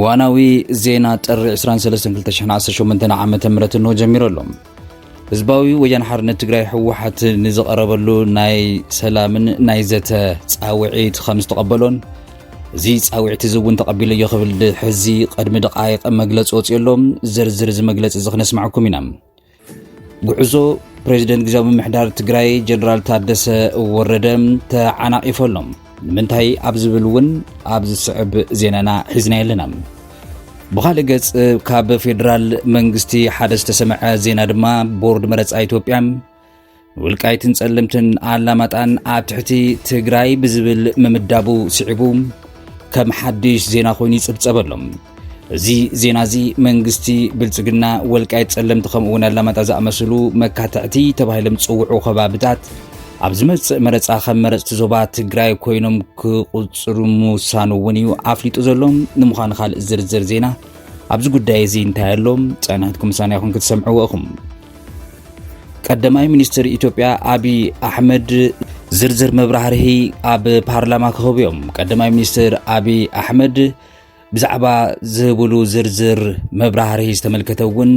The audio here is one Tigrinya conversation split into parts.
እዋናዊ ዜና ጥሪ ዕስራን ሰለስተን ክልተ ሽሕን ዓሰርተ ሸሞንተን ዓመተ ምህረት እንሆ ጀሚሩ ኣሎ። ህዝባዊ ወያነ ሓርነት ትግራይ ህወሓት ንዝቐረበሉ ናይ ሰላምን ናይ ዘተ ጻውዒት ከም ዝተቐበሎን፣ እዚ ጻውዒት እዚ እውን ተቐቢለዮ ክብል ሕዚ ቅድሚ ደቓይቕ መግለጺ ወፂኡ ኣሎ። ዝርዝር እዚ መግለጺ እዚ ክነስማዕኩም ኢና። ጉዕዞ ፕሬዚደንት ግዝያዊ ምምሕዳር ትግራይ ጀነራል ታደሰ ወረደ ተዓናቒፎ ኣሎ። ንምንታይ ኣብ ዝብል እውን ኣብ ዝስዕብ ዜናና ሒዝና ኣለና። ብኻልእ ገጽ፣ ካብ ፌዴራል መንግስቲ ሓደ ዝተሰምዐ ዜና ድማ፣ ቦርድ መረጻ ኢትዮጵያ ንወልቃይትን ጸለምትን ኣላማጣን ኣብ ትሕቲ ትግራይ ብዝብል ምምዳቡ ስዒቡ ከም ሓድሽ ዜና ኮይኑ ይጽብጸበሎም። እዚ ዜና እዚ መንግስቲ ብልጽግና ወልቃይት ጸለምቲ ከምኡ እውን ኣላማጣ ዝኣመሰሉ መካትዕቲ ተባሂሎም ዝጽውዑ ከባብታት ኣብ ዝመጽእ መረጻ ከም መረጽቲ ዞባ ትግራይ ኮይኖም ክቑጽሩ ምውሳኑ እውን እዩ ኣፍሊጡ ዘሎ። ንምዃኑ ካልእ ዝርዝር ዜና ኣብዚ ጉዳይ እዚ እንታይ ኣሎ? ጸኒሕትኩም ምሳና ይኹን ክትሰምዕዎ ኢኹም። ቀዳማይ ሚኒስትር ኢትዮጵያ ኣቢይ ኣሕመድ ዝርዝር መብራህርሂ ኣብ ፓርላማ ክህቡ እዮም። ቀዳማይ ሚኒስትር ኣቢይ ኣሕመድ ብዛዕባ ዝህብሉ ዝርዝር መብራህርሂ ዝተመልከተ እውን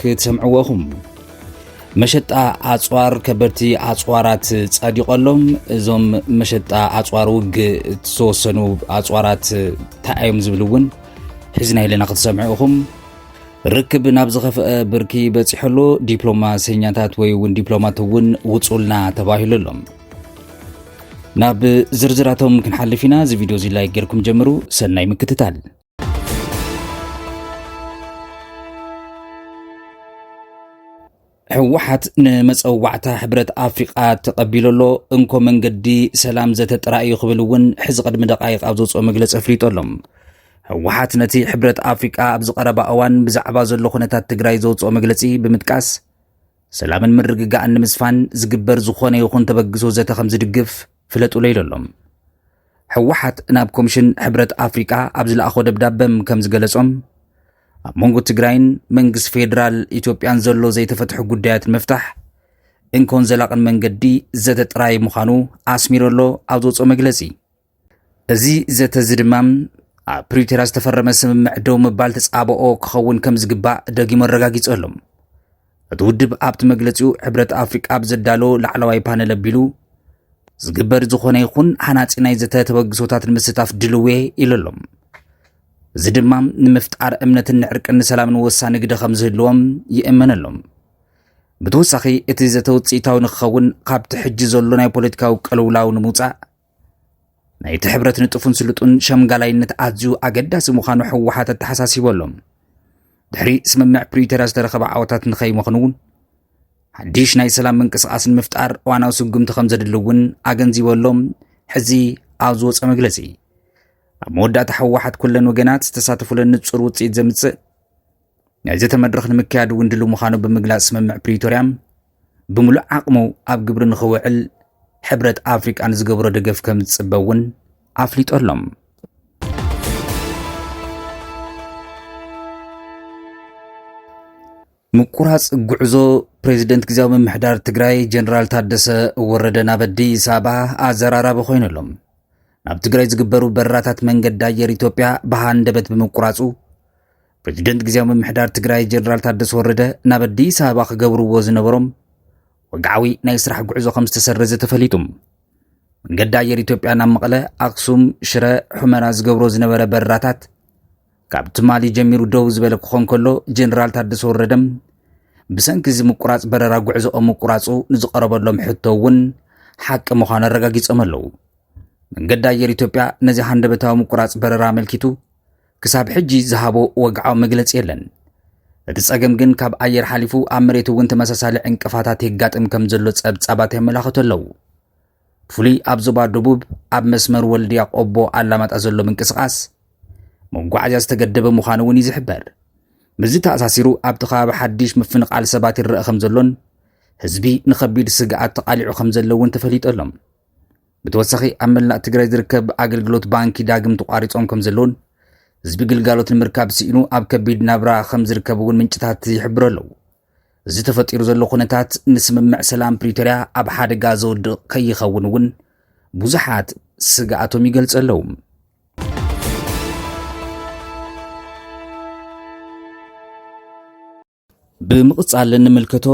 ክትሰምዕዎ ኢኹም። መሸጣ ኣፅዋር ከበድቲ ኣፅዋራት ጸዲቐሎም። እዞም መሸጣ ኣፅዋር ውግእ ዝተወሰኑ ኣፅዋራት እንታይ እዮም ዝብል እውን ሒዝና ኢለና ክትሰምዑ ኢኹም። ርክብ ናብ ዝኸፍአ ብርኪ በፂሑ ኣሎ። ዲፕሎማሰኛታት ወይ እውን ዲፕሎማት እውን ውፁልና ተባሂሉ ኣሎ። ናብ ዝርዝራቶም ክንሓልፍ ኢና። እዚ ቪድዮ እዚ ላይክ ጌርኩም ጀምሩ። ሰናይ ምክትታል። ህወሓት ንመጸዋዕታ ሕብረት ኣፍሪቃ ተቐቢሉ ኣሎ። እንኮ መንገዲ ሰላም ዘተ ጥራይ እዩ ክብል እውን ሕዚ ቅድሚ ደቓይቕ ኣብ ዘውፅኦ መግለጺ ኣፍሊጡ ኣሎ። ህወሓት ነቲ ሕብረት ኣፍሪቃ ኣብ ዝቐረባ እዋን ብዛዕባ ዘሎ ኩነታት ትግራይ ዘውፅኦ መግለጺ ብምጥቃስ፣ ሰላምን ምርግጋእን ንምስፋን ዝግበር ዝኾነ ይኹን ተበግሶ ዘተ ከም ዝድግፍ ፍለጡለይ ኢሉ ኣሎ። ህወሓት ናብ ኮሚሽን ሕብረት ኣፍሪቃ ኣብ ዝለኣኾ ደብዳበም ከም ዝገለጾም፣ ኣብ መንጎ ትግራይን መንግስቲ ፌዴራል ኢትዮጵያን ዘሎ ዘይተፈትሑ ጉዳያት ንምፍታሕ እንኮን ዘላቕን መንገዲ ዘተ ጥራይ ምዃኑ ኣስሚሩ ኣሎ ኣብ ዘውፅኦ መግለጺ። እዚ ዘተ እዚ ድማ ኣብ ፕሪቶርያ ዝተፈረመ ስምምዕ ደው ምባል ተጻብኦ ክኸውን ከም ዝግባእ ደጊሙ ኣረጋጊጹ ኣሎ። እቲ ውድብ ኣብቲ መግለጺኡ፣ ሕብረት ኣፍሪቃ ኣብ ዘዳለዎ ላዕለዋይ ፓነል ኣቢሉ ዝግበር ዝኾነ ይኹን ሃናጺ ናይ ዘተ ተበግሶታት ንምስታፍ ድልው እየ ኢሉ ኣሎ። እዚ ድማ ንምፍጣር እምነትን ንዕርቅን ንሰላምን ወሳኒ ግደ ከም ዝህልዎም ይእመን ኣሎ። ብተወሳኺ፣ እቲ ዘተ ውጽኢታዊ ንክኸውን ካብቲ ሕጂ ዘሎ ናይ ፖለቲካዊ ቅልውላው ንምውጻእ ናይቲ ሕብረት ንጡፍን ስሉጥን ሸምጋላይነት ኣዝዩ ኣገዳሲ ምዃኑ ህወሓት ኣተሓሳሲቡ ኣሎ። ድሕሪ ስምምዕ ፕሪቶርያ ዝተረኸበ ዓወታት ንኸይመኽኑ እውን ሓድሽ ናይ ሰላም ምንቅስቓስ ንምፍጣር እዋናዊ ስጉምቲ ከም ዘድሊ እውን ኣገንዚቡ ኣሎ። ሕዚ ኣብ ዝወፀ መግለፂ፣ ኣብ መወዳእታ ህወሓት ኩለን ወገናት ዝተሳተፉለን ንፁር ውፅኢት ዘምፅእ ናይ ዘተ መድረኽ ንምክያድ እውን ድሉው ምዃኑ ብምግላጽ፣ ስምምዕ ፕሪቶርያ ብምሉእ ዓቕሙ ኣብ ግብሪ ንኽውዕል ሕብረት ኣፍሪቃ ንዝገብሮ ደገፍ ከም ዝጽበ እውን ኣፍሊጡ ኣሎ። ምቁራጽ ጉዕዞ ፕሬዚደንት ግዝያዊ ምምሕዳር ትግራይ ጀነራል ታደሰ ወረደ ናብ ኣዲስ ኣበባ ኣዘራራቢ ኮይኑ ኣሎ። ናብ ትግራይ ዝግበሩ በረራታት መንገዲ ኣየር ኢትዮጵያ ብሃንደበት ብምቁራጹ፣ ፕሬዚደንት ግዝያዊ ምምሕዳር ትግራይ ጀነራል ታደሰ ወረደ ናብ ኣዲስ ኣበባ ክገብርዎ ዝነበሮም ወግዓዊ ናይ ስራሕ ጉዕዞ ከም ዝተሰረዘ ተፈሊጡ። መንገዲ ኣየር ኢትዮጵያ ናብ መቐለ፣ ኣክሱም፣ ሽረ፣ ሑመራ ዝገብሮ ዝነበረ በረራታት ካብ ትማሊ ጀሚሩ ደው ዝበለ ክኾን ከሎ፣ ጀነራል ታደሰ ወረደ ብሰንኪ እዚ ምቁራጽ በረራ ጉዕዞኦም ምቁራጹ ንዝቐረበሎም ሕቶ እውን ሓቂ ምዃኑ ኣረጋጊጾም ኣለዉ። መንገዲ ኣየር ኢትዮጵያ ነዚ ሃንደበታዊ ምቁራጽ በረራ ኣመልኪቱ ክሳብ ሕጂ ዝሃቦ ወግዓዊ መግለጺ የለን። እቲ ጸገም ግን ካብ ኣየር ሓሊፉ ኣብ መሬት እውን ተመሳሳሊ ዕንቅፋታት የጋጥም ከም ዘሎ ጸብጻባት የመላኽቱ ኣለዉ። ብፍሉይ ኣብ ዞባ ደቡብ ኣብ መስመር ወልድያ ቆቦ ኣላማጣ ዘሎ ምንቅስቓስ መጓዓዝያ ዝተገደበ ምዃኑ እውን እዩ ዝሕበር። ምስዚ ተኣሳሲሩ ኣብቲ ከባቢ ሓድሽ ምፍንቓል ሰባት ይረአ ከም ዘሎን ህዝቢ ንኸቢድ ስግኣት ተቓሊዑ ከም ዘሎ እውን ተፈሊጡ ኣሎ። ብተወሳኺ ኣብ መላእ ትግራይ ዝርከብ ኣገልግሎት ባንኪ ዳግም ተቋሪጾም ከም ዘለውን ህዝቢ ግልጋሎት ንምርካብ ስኢኑ ኣብ ከቢድ ናብራ ከም ዝርከብ እውን ምንጭታት ይሕብሩ ኣለዉ። እዚ ተፈጢሩ ዘሎ ኩነታት ንስምምዕ ሰላም ፕሪቶርያ ኣብ ሓደጋ ዘውድቕ ከይኸውን እውን ብዙሓት ስግኣቶም ይገልጹ ኣለዉ። ብምቕጻል እንምልከቶ፣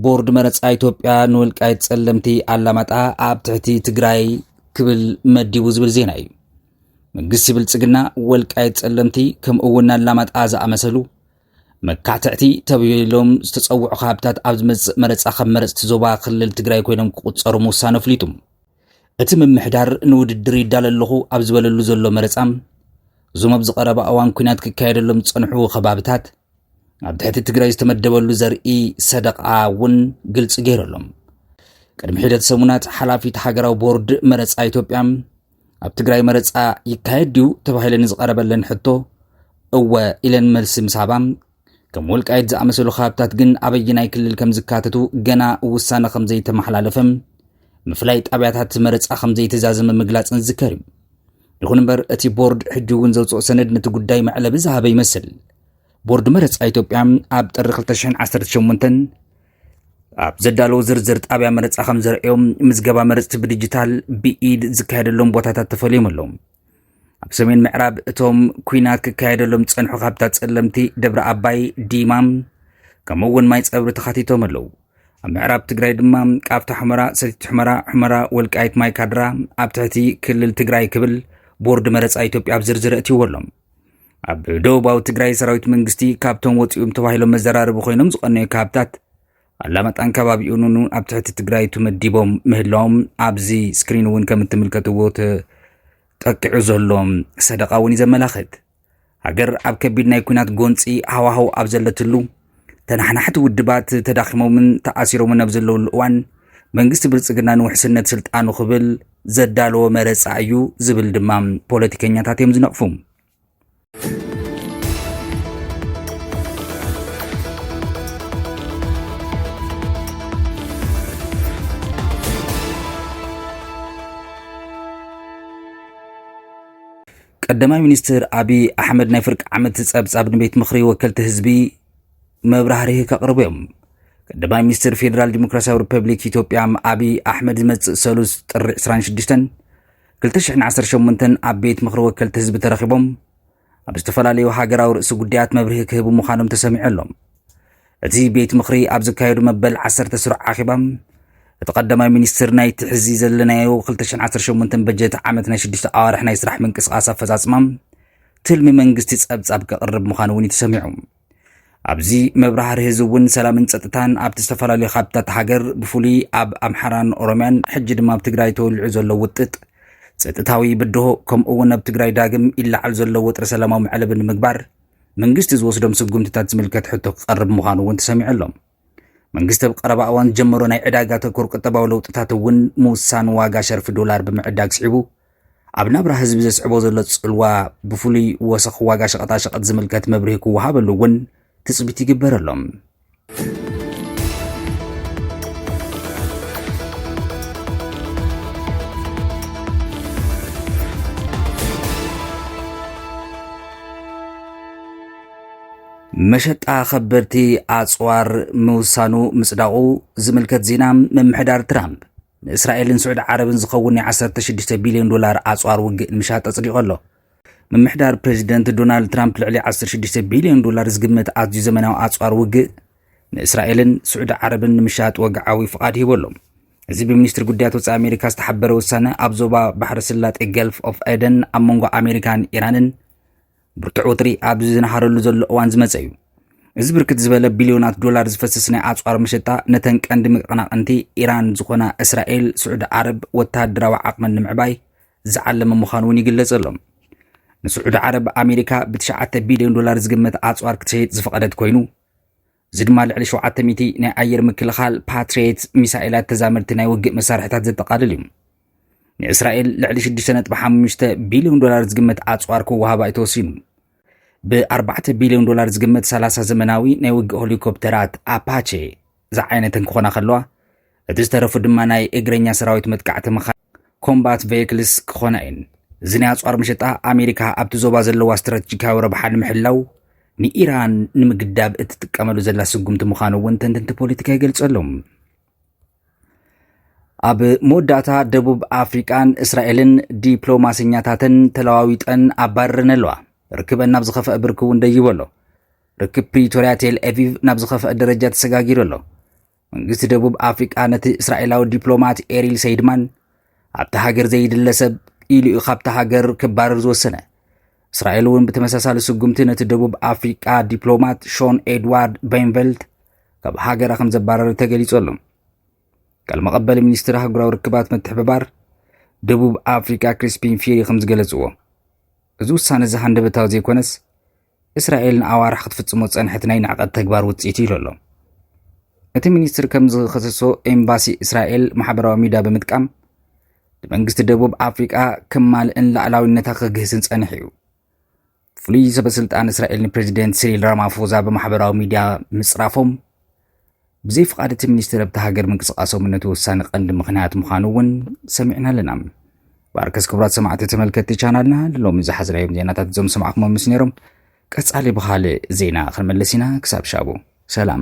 ቦርድ መረጻ ኢትዮጵያ ንወልቃይት ጸለምቲ ኣላማጣ ኣብ ትሕቲ ትግራይ ክብል መዲቡ ዝብል ዜና እዩ። መንግስቲ ብልጽግና ወልቃይት ጸለምቲ ከምኡ እውን ኣላማጣ ዝኣመሰሉ መካትዕቲ ተባሂሎም ዝተጸውዑ ከባብታት ኣብ ዝመጽእ መረጻ ከም መረጽቲ ዞባ ክልል ትግራይ ኮይኖም ክቑጸሩ ምውሳኑ ኣፍሊጡ። እቲ ምምሕዳር ንውድድር ይዳለ ኣለኹ ኣብ ዝበለሉ ዘሎ መረጻ፣ እዞም ኣብ ዝቐረበ እዋን ኲናት ክካየደሎም ዝጸንሑ ከባብታት ኣብ ትሕቲ ትግራይ ዝተመደበሉ ዘርኢ ሰደቓ እውን ግልጺ ገይሩ ኣሎ። ቅድሚ ሒደት ሰሙናት ሓላፊት ሃገራዊ ቦርድ መረጻ ኢትዮጵያ ኣብ ትግራይ መረጻ ይካየድ ድዩ ተባሂለን ዝቐረበለን ሕቶ እወ ኢለን መልሲ ምስ ሃባ፣ ከም ወልቃይት ዝኣመሰሉ ከባብታት ግን ኣበየናይ ክልል ከም ዝካተቱ ገና ውሳነ ከም ዘይተመሓላለፈ ምፍላይ ጣብያታት መረጻ ከም ዘይተዛዘመ ምግላጽን ዝዝከር እዩ። ይኹን እምበር እቲ ቦርድ ሕጂ እውን ዘውፅኦ ሰነድ ነቲ ጉዳይ መዕለቢ ዝሃበ ይመስል። ቦርድ መረጻ ኢትዮጵያ ኣብ ጥሪ ክልተ ሽሕን ዓሰርተ ሸሞንተን ኣብ ዘዳለዎ ዝርዝር ጣብያ መረጻ ከም ዘርእዮ ምዝገባ መረጽቲ ብዲጂታል ብኢድ ዝካየደሎም ቦታታት ተፈልዮም ኣለዉ። ኣብ ሰሜን ምዕራብ እቶም ኲናት ክካየደሎም ዝጸንሑ ካብታ ጸለምቲ ደብረ ኣባይ፣ ዲማ ከምኡ እውን ማይ ጸብሪ ተኻቲቶም ኣለዉ። ኣብ ምዕራብ ትግራይ ድማ ቃፍታ ሑመራ፣ ሰቲት ሑመራ፣ ሑመራ ወልቃይት ማይ ካድራ ኣብ ትሕቲ ክልል ትግራይ ክብል ቦርድ መረጻ ኢትዮጵያ ኣብ ዝርዝር ኣእትይዎ ኣሎ። ኣብ ደቡባዊ ትግራይ ሰራዊት መንግስቲ ካብቶም ወፂኦም ተባሂሎም መዘራረቢ ኮይኖም ዝቐነዩ ካብታት ኣላማጣን ከባቢኡን እውን ኣብ ትሕቲ ትግራይ ተመዲቦም ምህላዎም ኣብዚ ስክሪን እውን ከም እትምልከትዎ ተጠቂዑ ዘሎ ሰደቓ እውን እዩ ዘመላኽት። ሃገር ኣብ ከቢድ ናይ ኲናት ጎንፂ ሃዋህው ኣብ ዘለትሉ፣ ተናሓናሕቲ ውድባት ተዳኺሞምን ተኣሲሮምን ኣብ ዘለውሉ እዋን፣ መንግስቲ ብልጽግና ንውሕስነት ስልጣኑ ክብል ዘዳለዎ መረጻ እዩ ዝብል ድማ ፖለቲከኛታት እዮም ዝነቕፉ። ቀዳማይ ሚኒስትር ኣብይ ኣሕመድ ናይ ፍርቂ ዓመት ጸብጻብ ንቤት ምኽሪ ወከልቲ ህዝቢ መብራህርሂ ከቕርቡ እዮም። ቀዳማይ ሚኒስትር ፌዴራል ዲሞክራሲያዊ ሪፐብሊክ ኢትዮጵያ ኣብይ ኣሕመድ ዝመጽእ ሰሉስ ጥሪ ዕስራን ሽዱሽተን፣ ክልተ ሽሕን ዓሰርተ ሸሞንተን ኣብ ቤት ምኽሪ ወከልቲ ህዝቢ ተረኺቦም ኣብ ዝተፈላለዩ ሃገራዊ ርእሲ ጉዳያት መብርሂ ክህቡ ምዃኖም ተሰሚዑ ኣሎ። እቲ ቤት ምኽሪ ኣብ ዘካየዱ መበል ዓሰርተ ስሩዕ ኣኼባ፣ እቲ ቀዳማይ ሚኒስትር ናይቲ ሕዚ ዘለናዮ ክልተ ሽሕን ዓሰርተ ሸሞንተን በጀት ዓመት ናይ ሽዱሽተ ኣዋርሕ ናይ ስራሕ ምንቅስቓስ ኣፈጻጽማ ትልሚ መንግስቲ ጸብጻብ ከቕርብ ምዃኑ እውን እዩ ተሰሚዑ። ኣብዚ መብራህርሂ እዚ እውን ሰላምን ጸጥታን ኣብቲ ዝተፈላለዩ ካብታት ሃገር ብፍሉይ ኣብ ኣምሓራን ኦሮምያን ሕጂ ድማ ኣብ ትግራይ ተወሊዑ ዘሎ ውጥጥ ጸጥታዊ ብድሆ ከምኡ እውን ኣብ ትግራይ ዳግም ይለዓል ዘሎ ወጥሪ ሰላማዊ መዕለቢ ንምግባር መንግስቲ ዝወስዶም ስጉምትታት ዝምልከት ሕቶ ክቐርብ ምዃኑ እውን ተሰሚዑ ኣሎ። መንግስቲ ኣብ ቀረባ እዋን ዝጀመሮ ናይ ዕዳጋ ተኮር ቁጠባዊ ለውጥታት እውን ምውሳን ዋጋ ሸርፊ ዶላር ብምዕዳግ ስዒቡ ኣብ ናብራ ህዝቢ ዘስዕቦ ዘሎ ጽልዋ ብፍሉይ ወሰኽ ዋጋ ሸቐጣሸቐጥ ዝምልከት መብርሂ ክወሃበሉ እውን ትጽቢት ይግበረሎም። መሸጣ ከበድቲ ኣጽዋር ምውሳኑ ምጽዳቑ ዝምልከት ዜና። ምምሕዳር ትራምፕ ንእስራኤልን ስዑዲ ዓረብን ዝኸውን ናይ ዓሰርተ ሽዱሽተ ቢልዮን ዶላር ኣጽዋር ውግእ ንምሻጥ ኣጽዲቑ ኣሎ። ምምሕዳር ፕሬዚደንት ዶናልድ ትራምፕ ልዕሊ ዓሰርተ ሽዱሽተ ቢልዮን ዶላር ዝግመት ኣዝዩ ዘመናዊ ኣጽዋር ውግእ ንእስራኤልን ስዑዲ ዓረብን ንምሻጥ ወግዓዊ ፍቓድ ሂቡ ኣሎ። እዚ ብሚኒስትሪ ጉዳያት ወጻኢ ኣሜሪካ ዝተሓበረ ውሳነ ኣብ ዞባ ባሕሪ ስላጤ ገልፍ ኦፍ ኤደን ኣብ መንጎ ኣሜሪካን ኢራንን ብርቱዕ ወጥሪ ኣብ ዝነሃረሉ ዘሎ እዋን ዝመጸ እዩ። እዚ ብርክት ዝበለ ቢልዮናት ዶላር ዝፈስስ ናይ ኣጽዋር መሸጣ ነተን ቀንዲ መቀናቕንቲ ኢራን ዝኾና እስራኤል፣ ስዑዲ ዓረብ ወተሃደራዊ ዓቕመን ንምዕባይ ዝዓለመ ምዃኑ እውን ይግለጽ ኣሎ። ንስዑዲ ዓረብ ኣሜሪካ ብትሽዓተ ቢልዮን ዶላር ዝግመት ኣጽዋር ክትሸይጥ ዝፈቐደት ኮይኑ፣ እዚ ድማ ልዕሊ ሸውዓተ ሚእቲ ናይ ኣየር ምክልኻል ፓትሪየት ሚሳኤላት ተዛመድቲ ናይ ውግእ መሳርሕታት ዘጠቓልል እዩ። ንእስራኤል ልዕሊ ሽዱሽተ ነጥቢ ሓሙሽተ ቢልዮን ዶላር ዝግመት ኣጽዋር ክወሃባ እዩ ተወሲኑ። ብ ኣርባዕተ ቢልዮን ዶላር ዝግመት ሰላሳ ዘመናዊ ናይ ውግእ ሄሊኮፕተራት ኣፓቼ ዝዓይነተን ክኾና ከለዋ፣ እቲ ዝተረፉ ድማ ናይ እግረኛ ሰራዊት መጥቃዕቲ መኻይን ኮምባት ቬይክልስ ክኾና እየን። እዚ ናይ ኣጽዋር መሸጣ ኣሜሪካ ኣብቲ ዞባ ዘለዋ ስትራቴጂካዊ ረብሓ ንምሕላው ንኢራን ንምግዳብ እትጥቀመሉ ዘላ ስጉምቲ ምዃኑ እውን ተንተንቲ ፖለቲካ ይገልጹ ኣለዉ። ኣብ መወዳእታ ደቡብ ኣፍሪቃን እስራኤልን ዲፕሎማሰኛታተን ተለዋዊጠን ኣባረረን ኣለዋ። ርክበን ናብ ዝኸፍአ ብርኪ እውን ደይቡ ኣሎ። ርክብ ፕሪቶርያ ቴል ኣቪቭ ናብ ዝኸፍአ ደረጃ ተሰጋጊሩ ኣሎ። መንግስቲ ደቡብ ኣፍሪቃ ነቲ እስራኤላዊ ዲፕሎማት ኤሪል ሰይድማን ኣብቲ ሃገር ዘይድለ ሰብ ኢሉ እዩ ካብቲ ሃገር ክባረር ዝወሰነ። እስራኤል እውን ብተመሳሳሊ ስጉምቲ ነቲ ደቡብ ኣፍሪቃ ዲፕሎማት ሾን ኤድዋርድ ቤንቨልት ካብ ሃገራ ከም ዘባረረ ተገሊጹ ኣሎ። ቃል መቐበል ሚኒስትር ኣህጉራዊ ርክባት ምትሕብባር ደቡብ ኣፍሪቃ ክሪስፒን ፊሪ ከም ዝገለጽዎ፣ እዚ ውሳነ እዚ ሃንደበታዊ ዘይኮነስ እስራኤል ንኣዋርሕ ክትፍጽሞ ዝጸንሐት ናይ ንዕቀት ተግባር ውጽኢት እዩ ኢሉ ኣሎ። እቲ ሚኒስትር ከም ዝኸሰሶ፣ ኤምባሲ እስራኤል ማሕበራዊ ሚድያ ብምጥቃም ንመንግስቲ ደቡብ ኣፍሪቃ ከማልእን ላዕላዊነታ ክግህስን ጸኒሑ እዩ። ፍሉይ ሰበስልጣን እስራኤል ንፕሬዚደንት ሲሪል ራማፎዛ ብማሕበራዊ ሚድያ ምጽራፎም ብዘይ ፍቓድ እቲ ሚኒስትር ኣብቲ ሃገር ምንቅስቃሶም ነቲ ውሳነ ቀንዲ ምኽንያት ምዃኑ እውን ሰሚዕና ኣለና። ባርከስ ክቡራት ሰማዕቲ ተመልከትቲ ቻናልና፣ ንሎሚ ዝሓዝናዮም ዜናታት እዞም ሰማዕኩሞም ምስ ነይሮም፣ ቀጻሊ ብኻልእ ዜና ክንመለስ ኢና። ክሳብ ሻቡ ሰላም።